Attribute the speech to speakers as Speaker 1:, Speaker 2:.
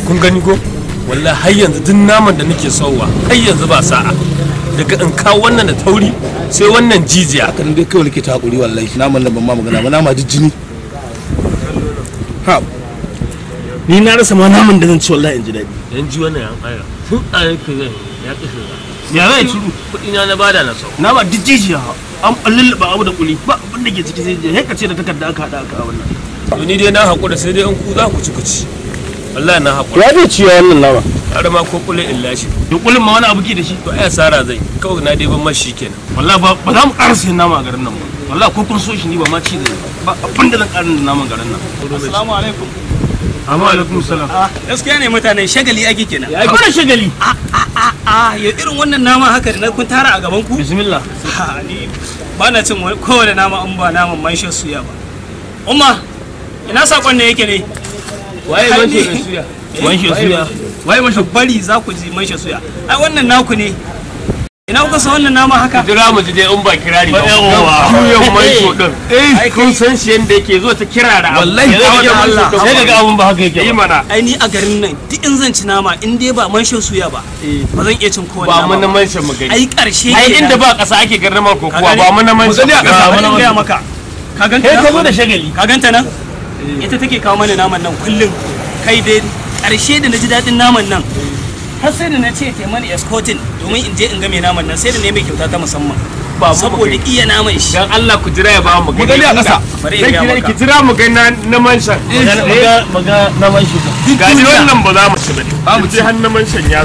Speaker 1: Kun gani ko? Wallahi har yanzu duk naman da nake sauwa har yanzu ba sa'a. Daga in kawo wannan da tauri sai wannan jijiya.
Speaker 2: Haka dai kawai nake ta hakuri wallahi, naman nan ban ma magana ba, nama jijjini. Ha.
Speaker 3: Ni na rasa ma naman da zan ci wallahi in ji daɗi.
Speaker 1: Dan ji wannan yan aya. Tun a yake zai ya kashe.
Speaker 3: Ya zai ciru?
Speaker 1: Kuɗi na na bada na sau.
Speaker 3: Nama duk jijiya an lulluɓa abu da kuli ba abin da ke ciki sai jijiya, sai ka ce da takarda aka haɗa aka wannan.
Speaker 1: To ni dai na haƙura sai dai in ku za ku ci ku ci. Wallahi na haƙura.
Speaker 3: Ya zai ciyo wannan nama?
Speaker 1: Har ma ko kulin in lashe.
Speaker 3: Da kulin ma wani abu ke da shi?
Speaker 1: To ai asara zai kawai na dai ban mashi kenan.
Speaker 3: Wallahi ba za mu ƙara sayan nama a garin nan ba. Wallahi ko kun so shi ni ba ma ci zai ba abin da zan ƙara da naman garin nan.
Speaker 4: Assalamu alaikum.
Speaker 3: Amma alaikum salam.
Speaker 4: Gaskiya ne mutanen shagali ake kenan.
Speaker 3: Ya kuma shagali.
Speaker 4: A ya irin wannan nama haka da na kun tara a gaban ku?
Speaker 3: Bismillah.
Speaker 4: Ha ni ba na cin kowane nama in ba naman manshin suya ba. Umma ina sakon ne yake ne?
Speaker 1: Waye manshin suya?
Speaker 3: Manshin suya.
Speaker 4: Waye manshin bari za ku ji manshin suya. Ai wannan naku ne. Ina kuka san wannan nama haka?
Speaker 1: Jira mu ji dai in ba kirari ba. Juyan mansho din. Eh kun san shi yanda yake zo ta kirara abu.
Speaker 3: Wallahi
Speaker 1: Allah.
Speaker 3: Sai kaga abun ba haka yake
Speaker 1: ba. Mana.
Speaker 4: Ai ni a garin nan duk in zan ci nama in dai ba manshin suya ba. Ba zan iya cin kowane
Speaker 1: Ba
Speaker 4: nama.
Speaker 1: mu na manshin mu gani.
Speaker 4: Ai karshe
Speaker 1: Ai inda ba kasa ake garrama ko kuwa ba mu na manshin.
Speaker 4: Mu gani a kasa. Ba mu na maka. Ka ganta?
Speaker 3: Kai ka zo da shagali.
Speaker 4: Ka ganta nan? Ita take kawo mana naman nan kullum. Kai dai karshe da na ji daɗin naman nan. Har sai da na ce ta mani escorting domin in je in ga mai naman nan sai da ne mai kyauta ta musamman saboda iya naman shi.
Speaker 1: Dan Allah ku jira ya ba mu
Speaker 2: gani. Mu gani a ƙasa.
Speaker 4: Bari in ga maka.
Speaker 1: Ki jira mu ga na manshan.
Speaker 3: Mu ga na manshan.
Speaker 1: Ga wannan ba za mu ci ba ne. Ba mu ci har na manshan ya.